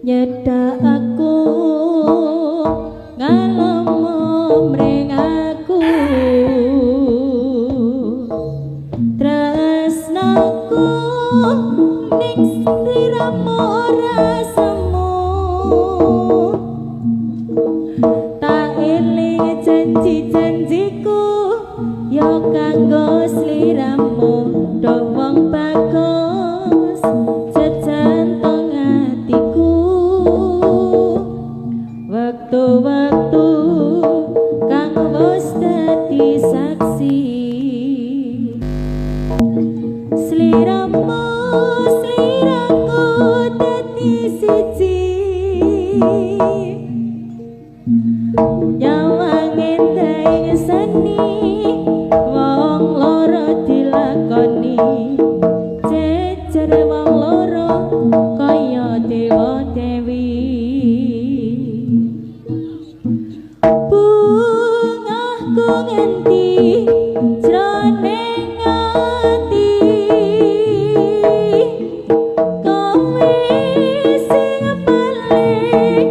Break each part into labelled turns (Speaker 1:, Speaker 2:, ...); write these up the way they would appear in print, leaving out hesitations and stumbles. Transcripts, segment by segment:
Speaker 1: Nyedak aku ngalem mring aku tresnaku ning sliramu ora semu tak eling janji-janjiku ya kanggo sliramu do wong bagus jejantong atiku wektu-wektu kang wis dadi saksi sliramu sliraku dadi siji nyawang endah seni wong loro dilakoni jejer wong loro kaya dewa dewi bungahku nganti jroning ati kowe sing paling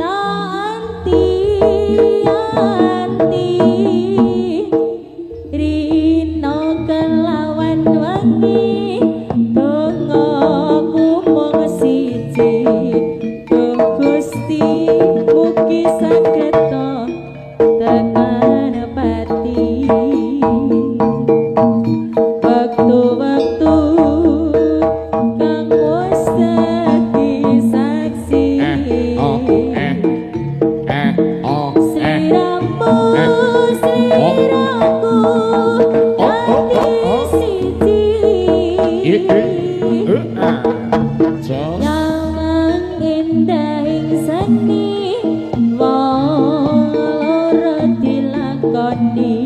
Speaker 1: tak anti rino kelawan wangi dongaku mung siji Duh Gusti mugi saged tekan pati wektu-wektu kang wis dadi saksi sliramu sliraku dadi siji nyawang endah ing seni wong loro dilakoni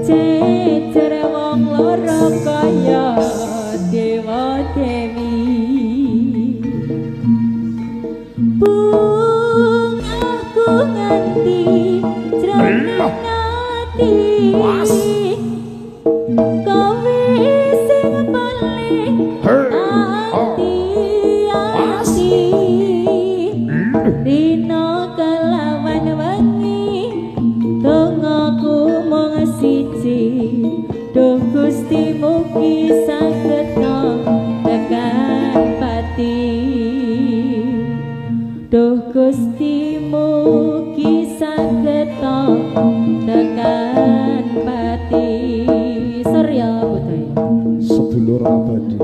Speaker 1: jejer wong loro kaya dewa dewi bungahku nganti jroning ati kowe sing paling ati ati rino kelawan wengi dongaku mung siji Duh Gusti mugi saged tekan pati Duh Gusti mugi saged tekan pati. Surya Budaya
Speaker 2: Sedulur abadi.